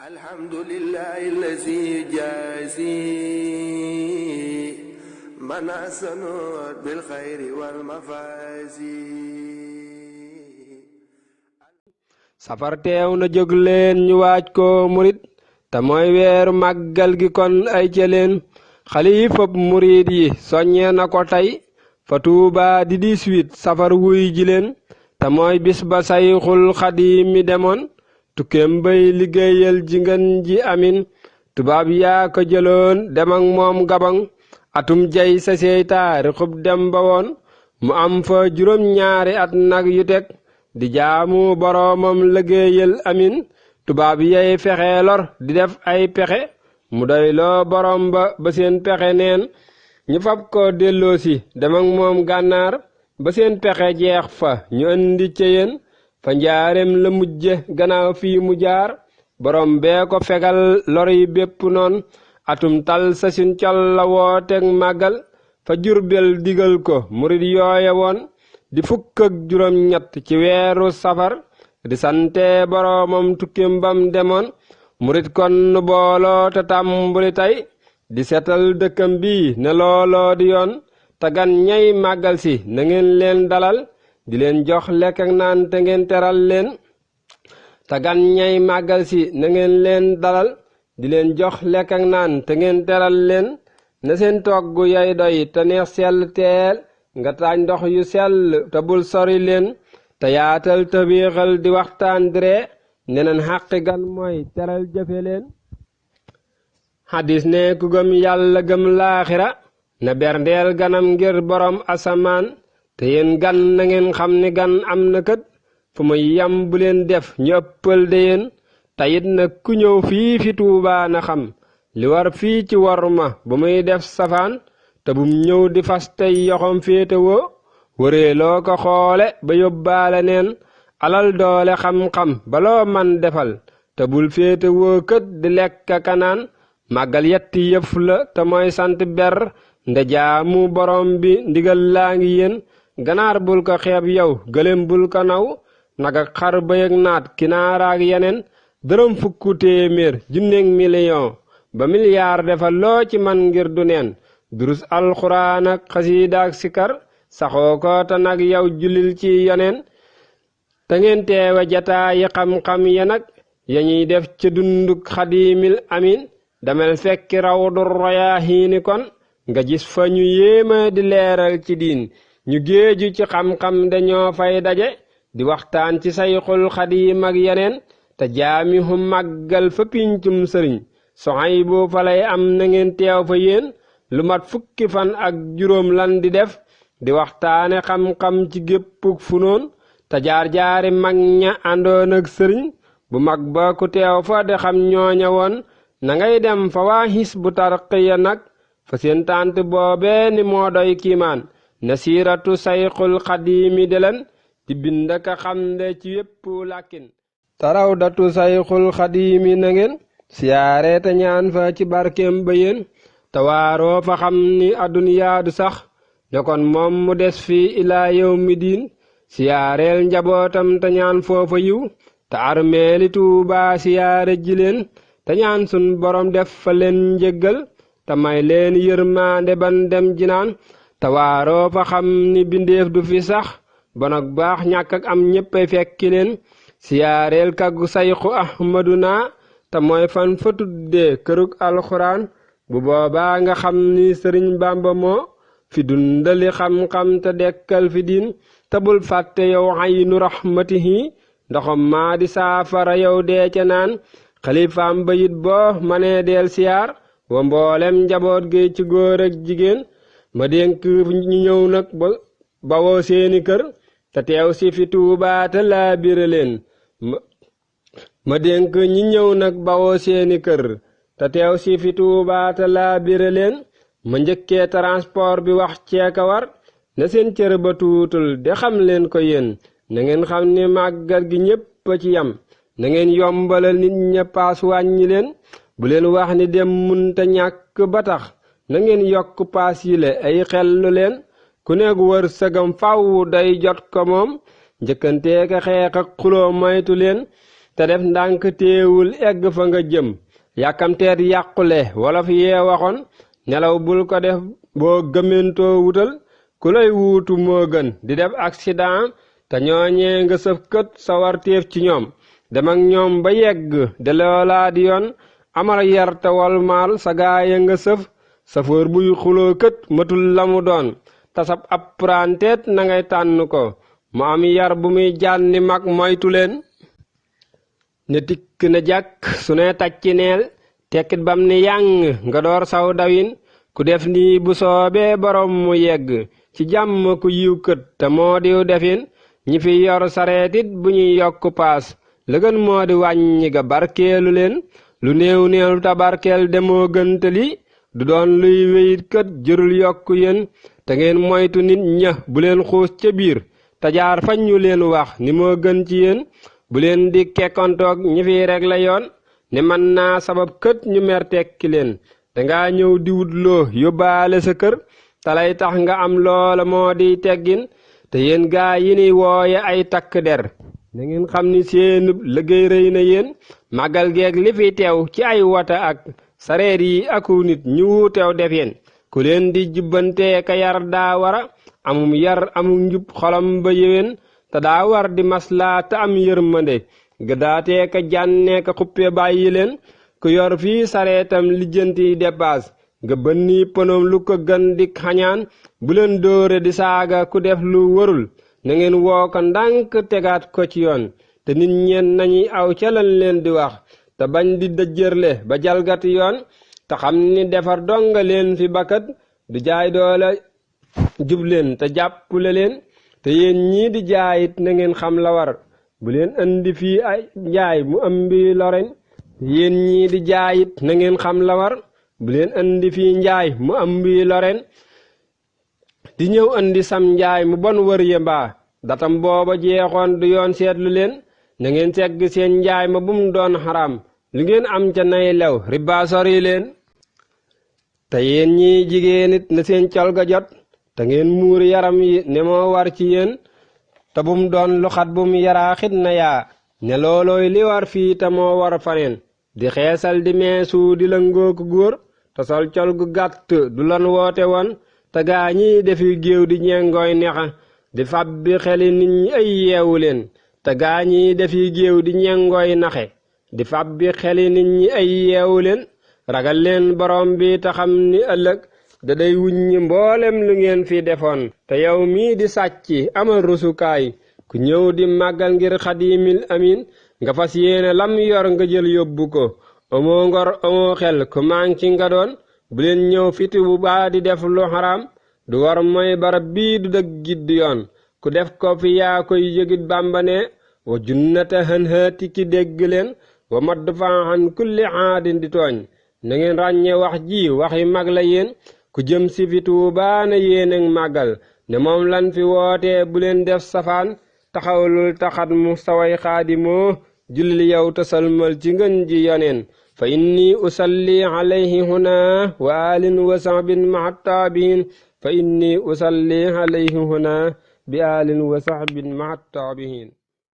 alhamdulillahi allazi jazi man ahsanu bil khayri wal mafazi. safar teew na jóg leen ñu waaj ko murit te mooy weeru màggal gi kon ay cëleen xalifab murit yi soññee na ko tey fa Tuuba di 18 safar wuy ji leen te mooy bis ba sayxul xadiim mi demoon tukkeem bay liggéeyal ji ngeen ji amin tubaab yaa ko jëloon dem ak moom gabang atum jay sa sey taarixub dem ba woon mu am fa juróom-ñaari at nag yu teg di jaamu boroomam liggéeyal amin tubaab yay fexe lor di def ay pexe mu doyloo boroom ba seen pexe neen ñu fab ko delloosi dem ak moom gànnaar ba seen pexe jeex fa ñu indi ceyeen fa njaareem la mujje gannaaw fii mu jaar borom bee ko fegal lor yi bépp noon atum tal sa sin col la wooteeg màggal fa Jurbel digal ko murit yooye woon di fukk ak juróom-ñett ci weeru safar di sante boroomam tukkim bam demoon murit kon nu booloo te tàmbuli tey di setal dëkkam bi ne looloo di yoon te gan ñay màggal si na ngeen leen dalal di leen jox lekk ak naan te ngeen teral leen te gan ñay màggal si na ngeen leen dalal di leen jox lekk ak naan te ngeen teral leen na seen togg yay doy te neex sell teel nga taaj ndox yu sell te bul sori leen te yaatal te biixal di waxtaan dire neneen xàqi gan mooy teral jëfe leen xadis ne ku gëm yàlla gëm laaxira na berndeel ganam ngir borom asamaan te yéen gan na ngeen xam ni gan am na kët fu muy yam bu leen def ñu ëppal de yéen tayit na ku ñëw fii fi Tuubaa na xam li war fii ci worma bu muy def safaan te bum ñëw di fas tey yoxom féete woo wëree loo ko xoole ba yóbbaale neen alal doole xam-xam baloo man defal te bul féete woo kët di lekk kanaan màggal yetti yëf la te mooy sant ber nde jaamu borom bi ndigal laa ngi yéen ganaar bul ko xeeb yow gëlem bul ko naw nag ak xar bëy ak naat kinaaraak yeneen dërëm fukku téeméer junneeg million ba milliard defal loo ci man ngir du neen durus alxuraan ak xasiida ak sikar saxoo ko te nag yow julil ci yoneen te ngeen teewe jataayi xam-xam ya nag ya ñuy def ca dunduk xadiimil amin damel fekki rawdu rayaahiini kon nga gis fa ñu yéema di leeral ci diin ñu géeju ci xam-xam dañoo fay daje di waxtaan ci sayxul xadiim ak yeneen te jaamihu màggal fa pincum sëriñ Sohaybu fa lay am na ngeen teew fa yéen lu mat fukki fan ak juróom lan di def di waxtaane xam-xam ci géppuk fu noon te jaar-jaari mag ña àndoon ak sëriñ bu mag ba ku teew fa di xam ñooña woon na ngay dem fa waa Hizbu Tarqiya nag fa seen tànt boobee ni moo doy kiimaan na siiratu sayxul xadiimi de leen di bind ka xam ne ci yépp làkkin te rawdatu sayxul xadiimi na ngeen siyaare te ñaan fa ci barkeem ba yéen te waaroo fa xam ni adduniyaa du sax ne kon moom mu des fi ilaa yawmi diin siyaareel njabootam te ñaan foofa yiw te armeeli Tuubaa siyaare ji leen te ñaan sun borom def fa leen njéggal te may leen yërmaande ban dem jinaan te waaroo fa xam ni bindeef du fi sax bon ak baax ñàkk ak am ñéppay fekki leen siyaareel kaggu sayxu ahmaduna te mooy fan fa tuddee kërug alxuraan bu boobaa nga xam ni sëriñ Bàmba moo fi dundali xam-xam te dekkal fi diin te bul fàtte yow aynu rahmatihi ndoxam maa di saafara yow dee ca naan xalifaam ba yit boo manee deel siyaar wa mboolem njaboot gi ci góor ak jigéen ma dénk ñu ñëw nag bawoo seeni kër te teew si fi Tuubaa te laa bire leen ma dénk ñi ñëw nag bawoo seeni kër te teew si fi Tuubaa te laa bire leen ma njëkkee transport bi wax ceeka war na seen cër ba tuutul de xam leen ko yéen na ngeen xam ni màggal gi ñépp a ci yam na ngeen yombalal nit ña paas wàññi leen bu leen wax ni dem munta ñàkk ba tax na ngeen yokk paas yile ay xellu leen ku nekk wër sëgam faw day jot ko moom njëkkanteeka xeex ak xuloo moytu leen te def ndànk téewul egg fa nga jëm yàkkamteet yàqule wolof yee waxoon nelaw bul ko def boo gëmentoo wutal ku lay wuutu moo gën di def accident te ñooñee nga sëf kët sa warteef ci ñoom dem ak ñoom ba yegg de loolaa di yoon amal yar te wolmaal sa gaaya nga sëf safoor buy xuloo kët matul la mu doon tasab appranteet na ngay tànn ko mu am yar bu muy jànni mag moytu leen ne tikk na jàkk su ne tàcci neel tekkit bam ni yàng nga door saw dawin ku def nii bu soobee borom mu yegg ci jàmm ku yiw kët te moo diw defin ñi fi yor sareetit bu ñuy yokk paas lëgën moo di wàññi ga barkeelu leen lu néew néew tabarkeel demoo gëntali du doon luy wéyit kët jërul yokk yéen te ngeen moytu nit ña bu leen xuus ca biir te jaar fañ ñu leen wax ni moo gën ci yéen bu leen di kekkontoog ñi fi rek la yoon ne mën naa sabab kët ñu mer tekki leen danga ñëw di wut loo yóbbaale sa kër talay tax nga am loola moo di teggin te yéen gaa yi ni wooye ay takk der na ngeen xam ni seenub liggéey rëy na yéen màggal geeg li fi teew ci ay wata ak sareet yi aku nit ñu wuutew def yéen ku leen di jubbantee ka yar daa wara amum yar amum njub xolam ba yéwén te daa war di maslaa te am yërmande gëdaatee ka jànnee ka xuppe bàyyi leen ku yor fii sareetam lijjanti dépasse nga bënni pënoom lu ko gën di xañaan bu leen dóore di saaga ku def lu warul na ngeen woo ko ndànk tegaat ko ci yoon te nit ñeen nañuy aw ca lan leen di wax te bañ di dëjërle ba jalgati yoon te xam ni defar donga leen fi bakkat du jaay doole jubleen te jàppule leen te yéen ñii di jaayit na ngeen xam la war bu leen andi fii ay njaay mu ëmbi loreñ yéen ñii di jaayit na ngeen xam la war bu leen andi fii njaay mu ëmbi loreñ di ñëw andi sam njaay mu bon wër yembaa datam booba jeexoon du yoon seetlu leen na ngeen segg seen njaay ma bum doon xaraam lu ngeen am ca nay lew riba sori leen te yéen ñi jigéen it na seen col ga jot te ngeen muur yaram yi ne moo war ci yéen te bum doon lu xat bum yaraaxit na yaa ne loolooy li war fii te moo war faneen di xeesal di meesu di lëngoo ko góor te sol col gu gàtt du lan woote woon te gaa ñi defi géew di ñengooy nexa di fab bi xeli nit ñi ay yeewu leen te gaa ñi defi géew di ñengooy naxe di fab bi xeli nit ñi ay yeewu leen ragal leen borom bi te xam ni ëllëg da day wuññi mboolem lu ngeen fi defoon te yow mii di sàcc amal rusukaay ku ñëw di màggal ngir xadimil amin nga fas yéene lam yor nga jël yóbbu ko amoo ngor amoo xel ku manki nga doon bu leen ñëw fiti bu baa di def lu xaraam du war mooy barab bii du dëggit du yoon ku def ko fi yaa koy yëgit bàmbane wa junnata hën hëti ki dégg leen wa madd faaxan kulli aadin di tooñ na ngeen ràññe wax ji waxi mag la yéen ku jëm si fi Tuubaa na yéen ak màggal ne moom lan fi woote bu leen def safaan taxawlul taxat mu saway xaadimoo jullil yow te salmal ci ngën ji yoneen fa inni usalli alayhi huna wa alin wa sahbin ma'a taabiin fa inni usalli alayhi huna bi alin wa sahbin ma'a taabiin